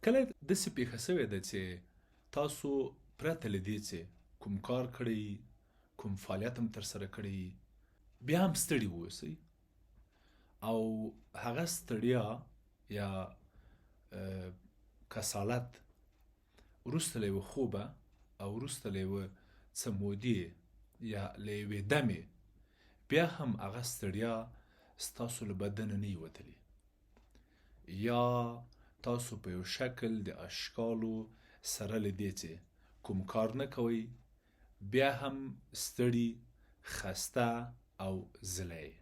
کله داسې پېښه شوې ده چې تاسو پرته له دې چې کوم کار کړی، کوم فعالیت هم ترسره کړی، بیا هم ستړي واوسئ او هغه ستړیا یا کسالت وروسته له یوه خوبه او وروسته له یوه څه مودې یا له یوې دمې بیا هم هغه ستړیا ستاسو له بدنه نه وي وتلې یا تاسو په یو شکل د اشکالو سره له دې چې کوم کار نه کوئ بیا هم ستړي، خسته او ذله یئ.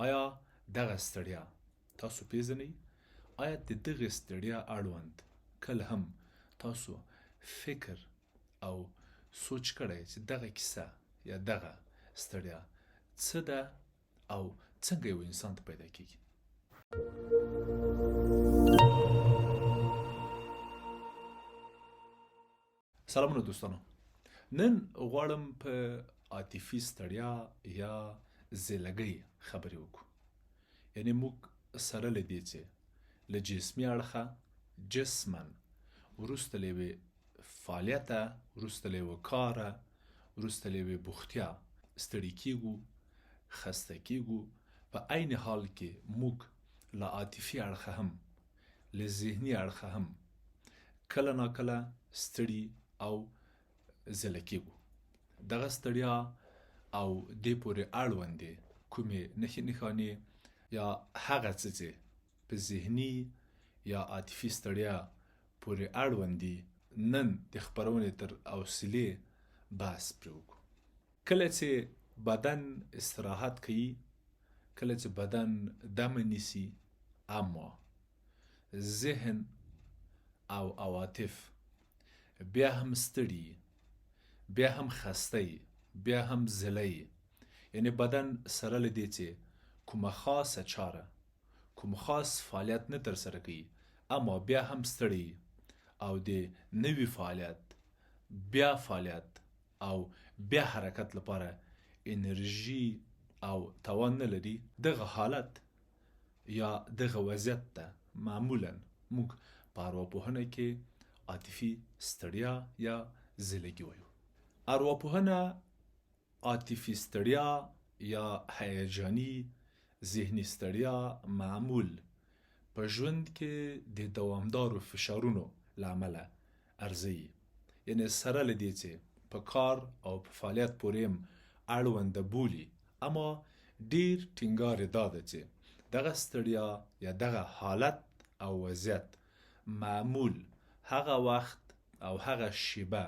آیا دغه ستړیا تاسو پیژنئ؟ آیا د دغې ستړیا اړوند کله هم تاسو فکر او سوچ کړی چې دغه کیسه یا دغه ستړیا څه ده او څنګه یو انسان ته پیدا کیږي؟ سلامونه دوستانو، نن غواړم په عاطفي ستړیا یا زیلګۍ خبرې وکړو. یعنی موږ سره له دې چې له جسمي اړخه جسما وروسته له یوې فعالیته، وروسته له یوه کاره، وروسته له یوې بوختیا ستړي کیږو، خسته کیږو، په عین حال کې موږ له عاطفي اړخه هم، له ذهني اړخه هم کله ناکله ستړي او ذله کیږو. دغه ستړیا او دې پورې اړوندې کومې نښې نښانې یا هغه څه چې په ذهني یا عاطفي ستړیا پورې اړوند دي، نن د خپرونې تر حوصلې بحث پرې وکړو. کله چې بدن استراحت کوي، کله چې بدن دمه نیسي، اما ذهن او عواطف بیا هم ستړي، بیا هم خسته، بیا هم ذله، یعنی بدن سره له دې چې کومه خاصه چاره، کوم خاص فعالیت نه ترسره کوي، اما بیا هم ستړي او د نوي فعالیت، بیا فعالیت او بیا حرکت لپاره انرژي او توان نه لري. دغه حالت یا دغه وضعیت ته معمولا موږ په ارواپوهنه کې عاطفي ستړیا یا زلګي وایو. ارواپوهنه عاطفي ستړیا یا هیجاني ذهني ستړیا معمول په ژوند کې د دوامدارو فشارونو له امله ارزوي. یعنی سره له دې چې په کار او په فعالیت پورې هم اړونده بولي، اما ډیر ټینګار یې دا ده چې دغه ستړیا یا دغه حالت او وضعیت معمول هغه وخت او هغه شیبه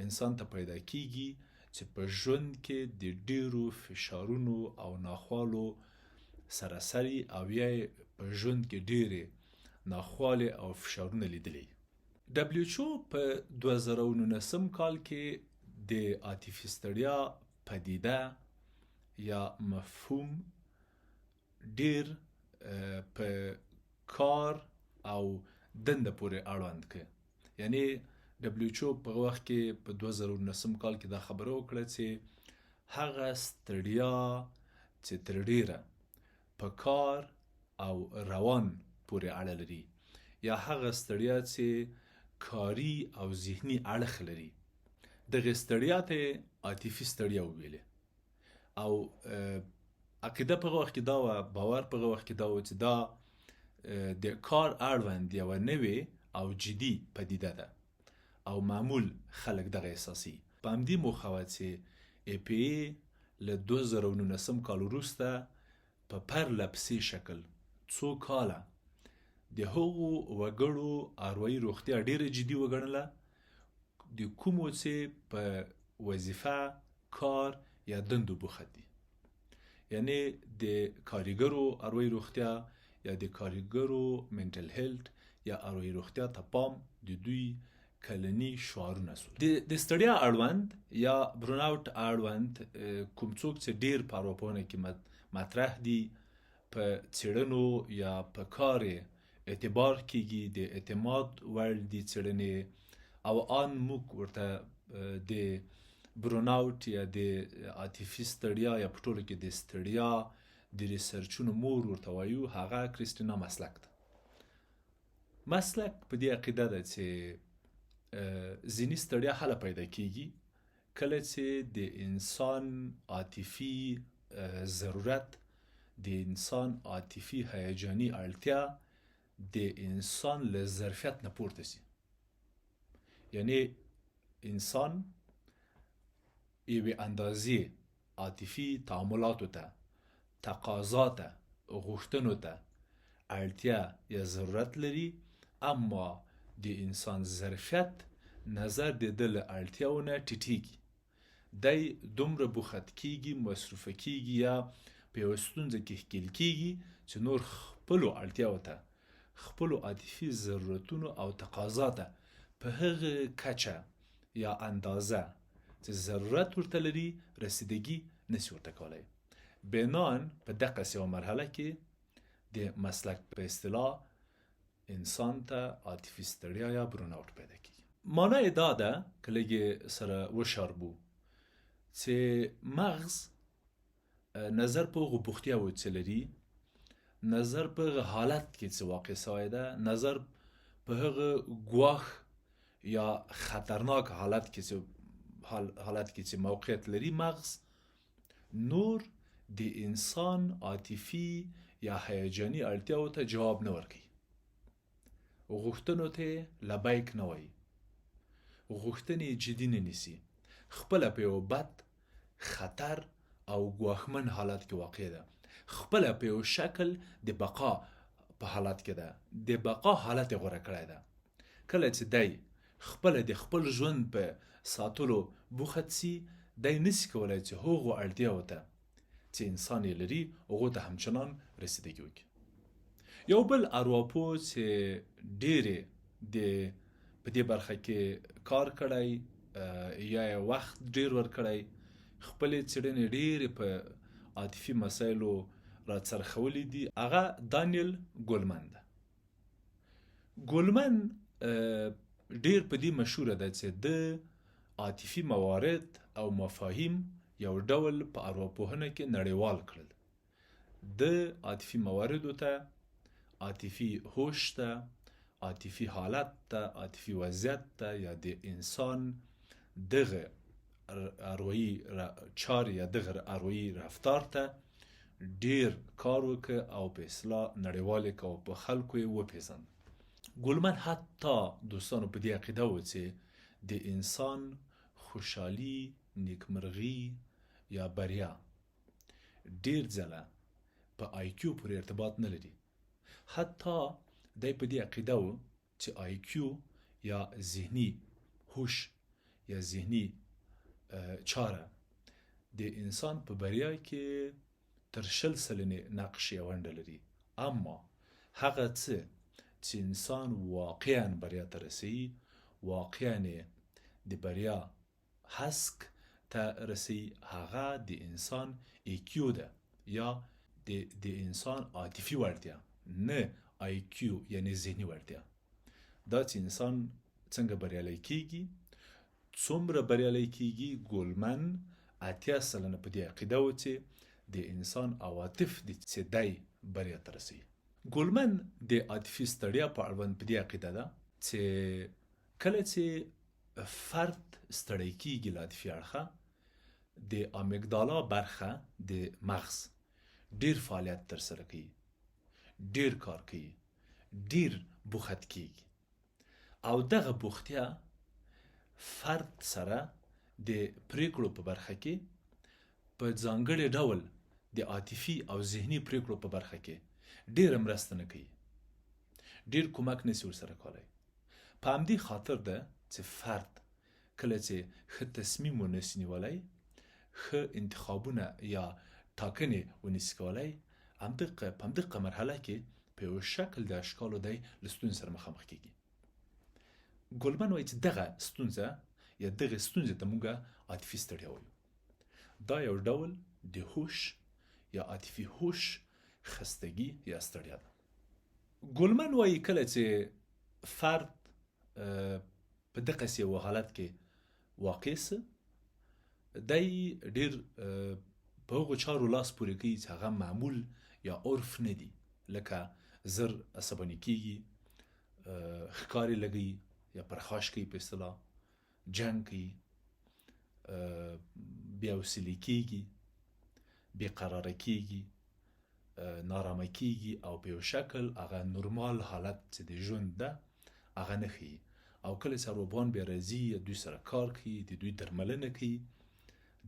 انسان ته پیدا کیږي چې په ژوند کې د ډیرو فشارونو او ناخوالو سره سری او یا په ژوند کې ډیرې ناخوالې او فشارونه لیدلي. ډبلیو ایچ او په 2019 کال کې د عاطفي ستړیا پدیده یا مفهوم ډیر په کار او دنده پورې اړوند کړ. یعنی ډبلیو ایچ او په وخت کې په 2019 کال کې دا خبره وکړه چې هغه ستړیا چې تر ډیره په کار او روان پورې اړه لري یا هغه ستړیا چې کاري او ذهني اړخ لري، دغه ستړیا ته عاطفي ستړیا وویلې. او عقیده په وخت کې دا وه، باور په وخت کې دا و چې دا د کار اړوند یوه نوې او جدي پدیده ده او معمول خلک دغه احساسي. په همدې موخه وه چې ای پی ای له 2019 کال وروسته په پرلپسې شکل څو کاله د هغو وګړو اروایي روغتیا ډیره جدي وګڼله د کومو چې په وظیفه، کار یا دندو بوخت دي. یعنی د کاریګرو اروایي روغتیا یا د کاریګرو منټل هیلت یا اروایي روغتیا ته پام د دوی کلني شعارونه سول. د ستړیا اړوند یا بروناوټ اړوند کوم څوک چې ډیر په ارواپوهنه کې مطرح دي، په څېړنو یا په کار اعتبار کیږي، د اعتماد وړ دي څېړنې، او آن موږ ورته د بروناوټ یا د عاطفي ستړیا یا په ټولو کې د ستړیا د ریسرچونو مور ورته وایو، هغه کریستینا مسلک ده. مسلک په دې عقیده ده چې ذهني ستړیا هله پیدا کیږي کله چې د انسان عاطفي ضرورت، د انسان عاطفي هیجاني اړتیا د انسان له ظرفیت نه پورته شي. یعنی انسان یوې اندازې عاطفي تعاملاتو ته، تقاضا ته، غوښتنو ته اړتیا یا ضرورت لري، اما د انسان ظرفیت نظر د ده له اړتیاو نه ټیټیږي. دی دومره بوخت کیږي، مصروفه کیږي یا په یوه ستونزه کې ښکیل کیږي چې نور خپلو اړتیاو ته، خپلو عاطفي ضرورتونو او تقاضا ته په هغه کچه یا اندازه چې ضرورت ورته لري رسیدګي نسی ورته کولای. بنان په دقسې یوه مرحله کې د مسلک په اصطلاح انسان ته عاطفي ستړیا یا برون اوټ پیدا کیږي. مانا یې دا ده که لږ یې سره وشاربو چې مغز نظر په هغو بوختیاوو چې لري، نظر په هغه حالت کې چې واقع سوی ده، نظر په هغه ګواښ یا خطرناک حالت کې چې حالت کې چې موقعیت لري، مغز نور د انسان عاطفي یا هیجاني اړتیاوو ته جواب نه ورکوي، غوښتنو ته لبیک نه وایي، غوښتنې یې جدي نه نیسي، خپله په یو بد خطر او ګواښمن حالت کې واقع ده، خپله په یو شکل د بقا په حالت کې ده، د بقا حالت یې غوره کړی ده. کله چې دی خپله د خپل ژوند په ساتلو بوخت سي، دی نسي کولای چې هغو اړتیاوو ته چې انسان یې لري هغو ته همچنان رسیدګي وکړي. یو بل ارواپوه چې ډېرې د په دې برخه کې کار کړی یا یې وخت ډېر ورکړی، خپلې څېړنې ډېرې په عاطفي مسایلو راڅرخولې دي، هغه دانیل ګولمن ده. ګولمن ډیر په دې مشهوره ده چې د عاطفي موارد او مفاهیم یو ډول په ارواپوهنه کې نړیوال کړل. د عاطفي مواردو ته، عاطفي هوش ته، عاطفي حالت ته، عاطفي وضعیت ته یا د انسان دغه اروایي چارې یا دغه اروایي رفتار ته ډیر کار وکړ او په اصطلاح نړیوال یې او په خلکو یې وپېژند. ګولمن حتی دوستانو په دې عقیده و چې د انسان خوشحالي، نیکمرغي یا بریا ډیر ځله په آی کیو پورې ارتباط نه لري. حتی دی په دې عقیده و چې آی کیو یا ذهني هوش یا ذهني چاره د انسان په بریا کې تر 20 سلنې نقش یا ونډه لري، اما هغه څه چې انسان واقعا بریا ته رسوي، واقعا د بریا هسک ته رسوي، هغه د انسان ای کیو ده یا د انسان عاطفي وړتیا، نه آی کیو یعنی ذهني وړتیا. دا چې انسان څنګه بریالی کیږي، څومره بریالی کیږي، ګولمن 80% په دې عقیده و چې د انسان عواطف دي چې دی بریا ته رسوي. ګولمن د عاطفي ستړیا په اړوند په دې عقیده ده چې کله چې فرد ستړی کیږي له عاطفي اړخه، د امیګدالا برخه د مغز ډیر فعالیت ترسره کوي، ډیر کار کوي، ډیر بوخت کیږي او دغه بوختیا فرد سره د پریکړو په برخه کې په ځانګړي ډول د عاطفي او ذهني پریکړو په برخه کې ډیره مرسته نه کوي، ډیر کمک نسی ورسره کولی. په همدې خاطر ده چې فرد کله چې ښه تصمیم ونسی نیولی، ښه انتخابونه یا ټاکنې ونسی کولی، په همدغه مرحله کې په یو شکل د اشکالو دی له ستونزې سره مخامخ کیږي. ګلمن وایي چې دغه ستونزه یا دغه ستونزې ته موږ عاطفي ستړیا وایو. دا یو ډول د هوش یا عاطفي هوش خستګي یا ستړیا ده. ګلمن وایي کله چې فرد په دقسې یو حالت کې واقع سه، دی ډیر په هغو چارو لاس پورې کوي چې هغه معمول یا عرف نه دي، لکه زر عصباني کیږي، ښکاري لګي یا پرخاش کوي، په اصطلاح جنګ کوي، بې حوصلې کیږي، بې قراره کیږي، نارامه کیږي او په یو شکل هغه نورمال حالت چې د ژوند ده هغه نه ښیي. او کله چې ارواپوهان بیا راځي یا دوی سره کار کوي، د دوی درملنه کوي،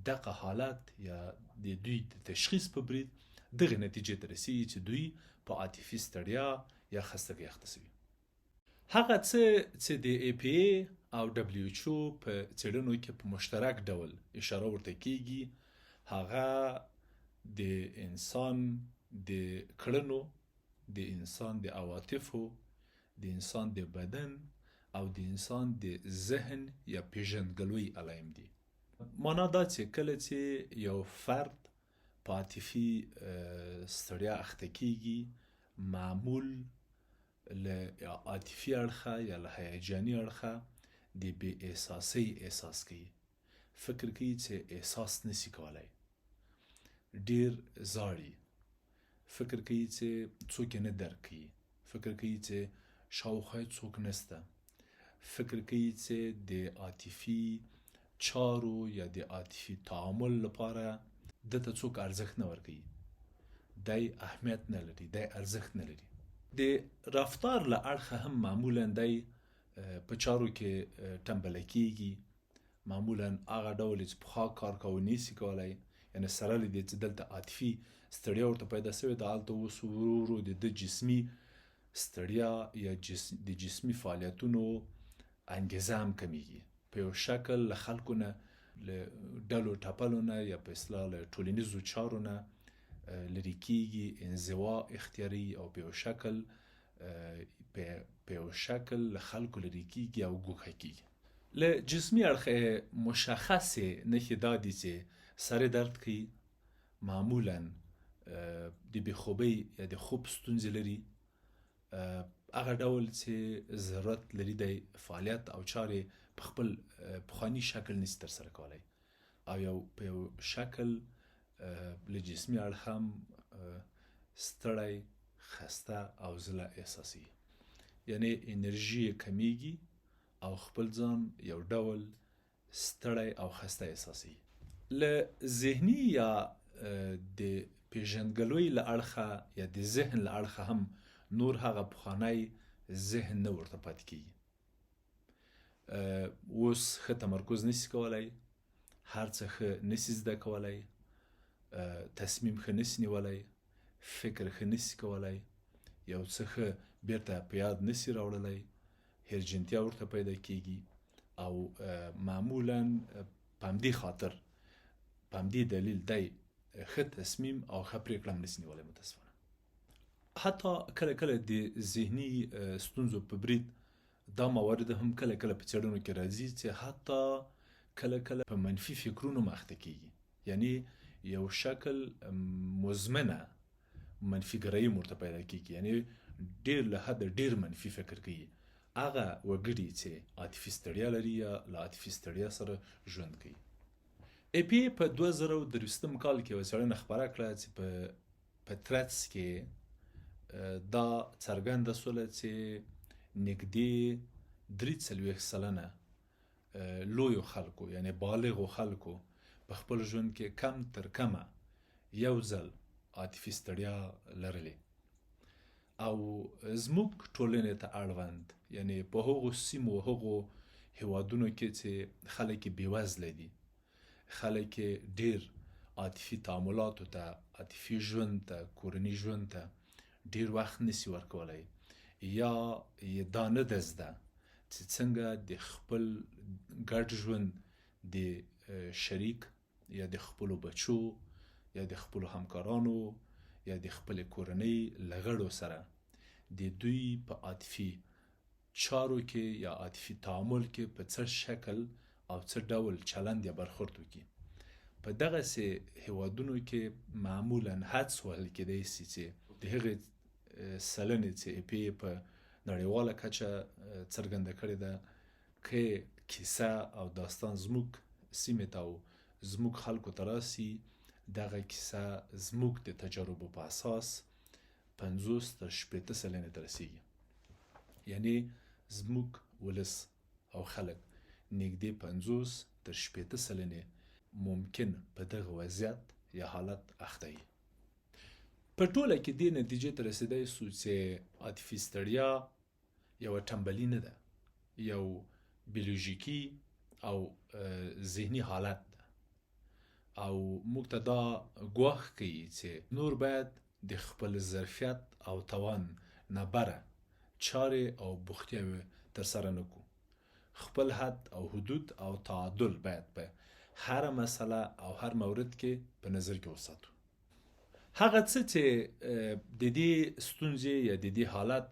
دغه حالت یا د دوی د تشخیص په برید دغه نتیجې ته رسیږي چې دوی په عاطفي ستړیا یا خستګۍ اخته شوي. هغه څه چې د ای پی ای او ډبلیو ایچ او په څېړنو کې په مشترک ډول اشاره ورته کیږي، هغه د انسان د کړنو، د انسان د عواطفو، د انسان د بدن او د انسان د ذهن یا پیژندګلوۍ علایم دي. مانا دا چې کله چې یو فرد په عاطفي ستړیا اخته کیږي، معمول له عاطفي اړخه یا له هیجاني اړخه د بې احساسۍ احساس کوي، فکر کوي چې احساس نسی کولای، ډیر زاړي، فکر کوي چې څوک یې نه درک کوي، فکر کوي چې شاوخوا یې څوک نسته، فکر کوي چې د عاطفي چارو یا د عاطفي تعامل لپاره ده ته څوک ارزښت نه ورکوي، دی اهمیت نه لري، دی ارزښت نه لري. د رفتار له اړخه هم معمولا دی په چارو کې ټنبله کیږي، معمولا هغه ډول چې پخوا کار کاوه نسی کولای، یعنی سره له دې چې دلته عاطفي ستړیا ورته پیدا شوې ده، هلته اوس ورو ورو د ده جسمي ستړیا یا د جسمي فعالیتونو انګیزه هم کمیږي. په یو شکل له خلکو نه، له ډلو ټپلو نه یا په اصطلاح له ټولنیزو چارو نه لرې کیږي، انزوا اختیاروي او په یو شکل له خلکو لرې کیږي او ګوښه کیږي. له جسمي اړخه مشخصې نښې دا دي چې سر درد کوي، معمولا د بې خوبۍ یا د خوب ستونزې لري، هغه ډول چې ضرورت لري دی فعالیت او چارې په خپل پخواني شکل نشي ترسره کولی او یو په یو شکل له جسمي اړخه هم ستړی، خسته او زله احساسوي، یعنی انرژي یې کمیږي او خپل ځان یو ډول ستړی او خسته احساسوي. له ذهني یا د پیژندګلوۍ له اړخه یا د ذهن له اړخه هم نور هغه پخوانی ذهن نه ورته پاتې کیږي. اوس ښه تمرکز نشي کولای، هر څه ښه نشي زده کولای، تصمیم ښه نشي نیولای، فکر ښه نشي کولای، یو څه ښه بیرته په یاد نشي راوړلی، هیرجنتیا ورته پیدا کیږي او معمولا په همدې خاطر، په همدې دلیل دی ښه تصمیم او ښه پریکړه هم نشي نیولی متاسفانه. حتی کله کله د ذهني ستونزو په برید دا موارد هم کله کله په څېړنو کې راځي چې حتی کله کله په منفي فکرونو هم اخته کیږي، یعنی یو شکل مزمنه منفي ګرایي ورته پیدا کیږي، یعنی ډیر له حده ډیر منفي فکر کوي هغه وګړي چې عاطفي ستړیا لري یا له عاطفي ستړیا سره ژوند کوي. ای پی په 2023 کال کې یوه څېړنه خپره کړه چې په ترڅ کې دا څرګنده سوله چې نږدې 43% لویو خلکو یعنی بالغو خلکو په خپل ژوند کې کم تر کمه یو ځل عاطفي ستړیا لرلې او زموږ ټولنې ته اړوند، یعنی په هغو سیمو، هغو هیوادونو کې چې خلک یې بېوزله دي، خلک یې ډېر عاطفي تعاملاتو ته، عاطفي ژوند ته، کورني ژوند ته ډېر وخت نسی ورکولی یا یې دا نه ده زده چې څنګه د خپل ګډ ژوند د شریک یا د خپلو بچو یا د خپلو همکارانو یا د خپلې کورنۍ له غړو سره د دوی په عاطفي چارو کې یا عاطفي تعامل کې په څه شکل او څه ډول چلند یا برخورد وکړي. په دغسې هیوادونو کې معمولا حدس وهل کېدای سي چې د هغې سلنې چې ای پی په نړیواله کچه څرګنده کړې ده، که کیسه او داستان زموږ سیمې ته او زموږ خلکو ته راسي، دغه کیسه زموږ د تجربو په اساس 50 تر 60 سلنې ته رسیږي. یعنی زموږ ولس او خلک نږدې 50 تر 60 سلنې ممکن په دغه وضعیت یا حالت اخته وي. په ټوله کې دې نتیجې ته رسیدای سو چې عاطفي ستړیا یوه ټنبلي نه ده، یو بیولوژیکي او ذهني حالت ده او موږ ته دا ګواښ کوي چې نور باید د خپل ظرفیت او توان نه بره چارې او بوختیاوې ترسره نه کړو. خپل حد او حدود او تعادل باید په هره مسله او هر مورد کې په نظر کې وساتو. هغه څه چې د دې ستونزې یا د دې حالت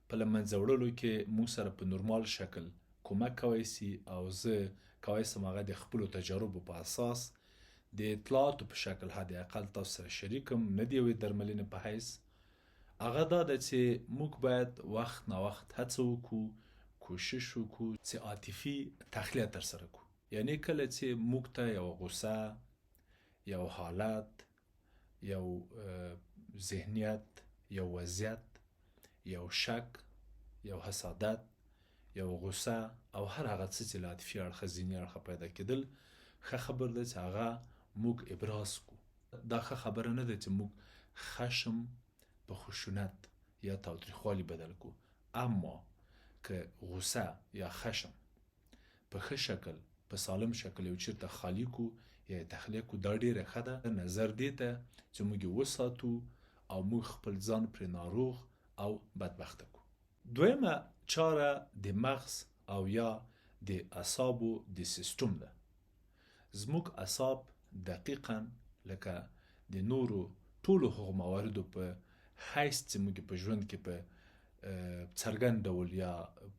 په له منځه وړلو کې موږ سره په نورمال شکل کومک کوی سي او زه کوی سم هغه د خپلو تجاربو په اساس د اطلاعاتو په شکل حد اقل تاسو سره شریک کړم، نه د یوې درملنې په حیث، هغه دا ده چې موږ باید وخت نا وخت هڅه وکړو، کوشش وکړو چې عاطفي تخلیه ترسره کړو. یعنې کله چې موږ ته یوه غوسه، یو حالت، یو ذهنیت، یو وضعیت، یو شک، یو حسادت، یو غوسه او هر هغه څه چې له عاطفي اړخه، ذهني اړخه پیدا کېدل، ښه خبر ده چې هغه موږ ابراز کړو. دا ښه خبره نه ده چې موږ خشم په خشونت یا تاوتریخوالي بدل کړو، اما که غوسه یا خشم په ښه شکل، په سالم شکل یو چیرته خالي کو یا یې تخلیه کو، دا ډیره ښه ده، نظر دې ته چې موږ یې وساتو او موږ خپل ځان پرې ناروغ او بدبخته کو. دویمه چاره د مغز او یا د اعصابو د سیستم ده. زموږ اعصاب دقیقاً لکه د نورو ټولو هغو مواردو په حیث چې موږ په ژوند کې په څرګند ډول یا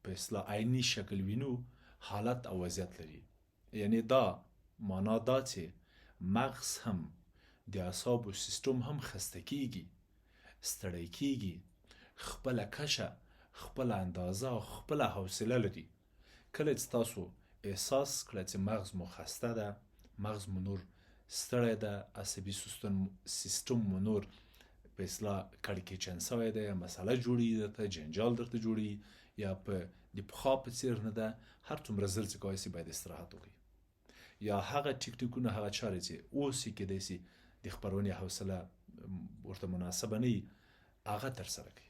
په اصطلاح عیني شکل وینو، حالت او وضعیت لري. یعنی دا معنا دا چې مغز هم د اعصابو سیستم هم خسته کیږي، ستړی کیږي، خپله کچه، خپله اندازه او خپله حوصله لري. کله چې تاسو احساس کړه چې مغز مو خسته ده، مغز مو نور ستړی ده، عصبي سیستم مو نور په اصطلاح کړکېچن سوی دی، مسله جوړي درته، جنجال درته جوړي، یا په د پخوا په څیر نه ده، هر څومره زر چې کوی سي باید استراحت وکړئ. یا هغه ټیکنیکونه، هغه چارې چې اوس یې کېدای سي د خپرونې حوصله ورته مناسبه نه وي، هغه ترسره کړئ.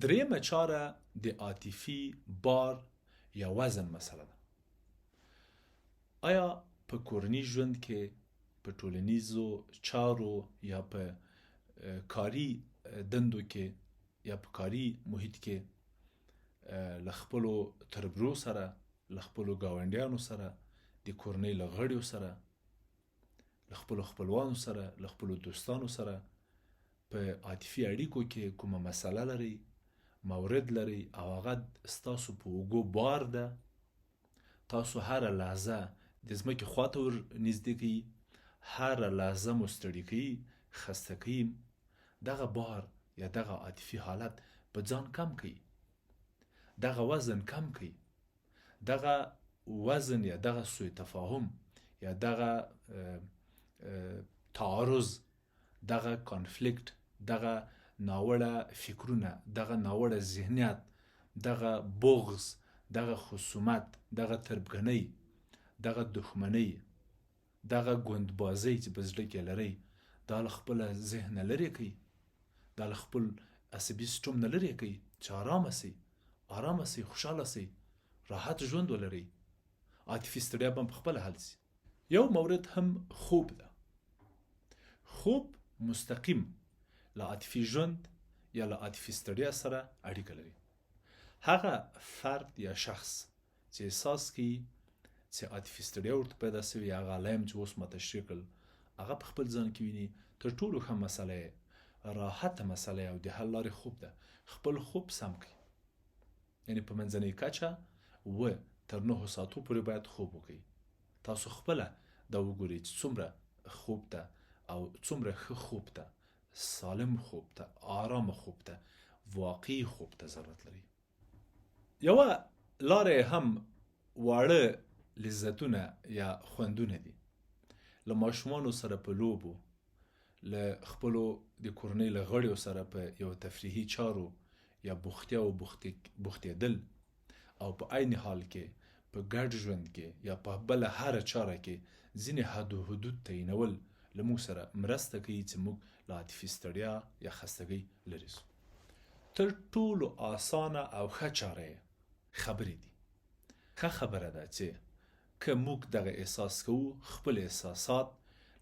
درېیمه چاره د عاطفي بار یا وزن مسله ده. آیا په کورني ژوند کې، په ټولنیزو چارو یا په کاري دندو کې یا په کاري محیط کې له خپلو تربرو سره، له خپلو ګاونډیانو سره، د کورنۍ له غړیو سره، له خپلو خپلوانو سره، له خپلو دوستانو سره په عاطفي اړیکو کې کومه مسله لرئ، مورد لرئ او هغه ستاسو په اوږو بار ده، تاسو هره لحظه د ځمکې خواته ور نږدې کوي، هره لحظه مو ستړي کوي، خسته کوي، دغه بار یا دغه عاطفي حالت په ځان کم کوي، دغه وزن کم کوي، دغه وزن یا دغه سوء تفاهم یا دغه تعارض، دغه کانفلیکټ، دغه ناوړه فکرونه، دغه ناوړه ذهنیت، دغه بغض، دغه خصومت، دغه تربګنۍ، دغه دښمنۍ، دغه ګوندبازۍ چې په زړه کې لرئ، دا له خپله ذهنه لرې کړئ، دا له خپل عصبي سیستم نه لرې کړئ چې آرامه سئ، آرامه سئ، خوشحاله سئ، راحت ژوند ولرئ. عاطفي ستړیا به هم په خپله حل سي. یو مورد هم خوب ده. خوب مستقیم له عاطفي ژوند یا له عاطفي ستړیا سره اړیکه لري. هغه فرد یا شخص چې احساس کوي چې عاطفي ستړیا ورته پیدا سوې یا هغه علایم چې اوس ما تشریح کړل هغه په خپل ځان کې ویني، تر ټولو ښه مسله یې، راحته مسله او د حل لارې خوب ده. خپل خوب سم کړئ، یعنی په منځنۍ کچه 7 تر 9 ساعتو پورې باید خوب وکړئ. تاسو خپله دا وګورئ چې څومره خوب ته او څومره ښه خوب ته، سالم خوب ته، آرامه خوب ته، واقعي خوب ته ضرورت لري. یوه لاره یې هم واړه لذتونه یا خوندونه دي. له ماشومانو سره په لوبو، له خپلو د کورنۍ له غړیو سره په یو تفریحي چارو یا بوختیا او بوختېدل او په عین حال کې په ګډ ژوند کې یا په بله هره چاره کې ځینې حد و حدود تعینول له موږ سره مرسته کوي چې موږ له عاطفي ستړیا یا خستګۍ لرې شو. تر ټولو اسانه او ښه چاره یې خبرې دي. ښه خبره ده چې که موږ دغه احساس کوو خپل احساسات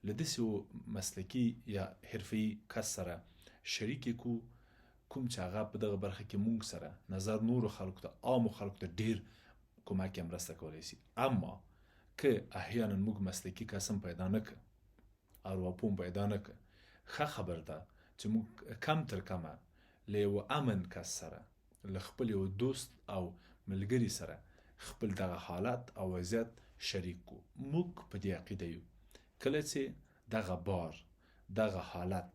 له داسې یو مسلکي یا حرفهيي کس سره شریک کړو کوم چې هغه په دغه برخه کې مونږ سره نظر نورو خلکو ته عامو خلکو ته ډیر کمک یا مرسته کولای شي. اما که احیانا موږ مسلکي کس هم پیدا نه که، ارواپوه پیدا نه که، ښه خبر ده چې موږ کم تر کمه له یوه امن کس سره، له خپل یو دوست او ملګري سره خپل دغه حالت او وضعیت شریک کو. موږ په دې عقیده یو کله چې دغه بار، دغه حالت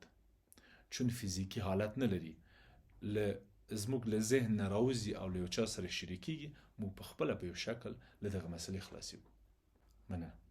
چون فزیکي حالت نه لري، له زموږ له ذهن نه راوځي او له یو چا سره شریکیږي، موږ په خپله په یو شکل له دغه مسلې خلاصیږو. مننه.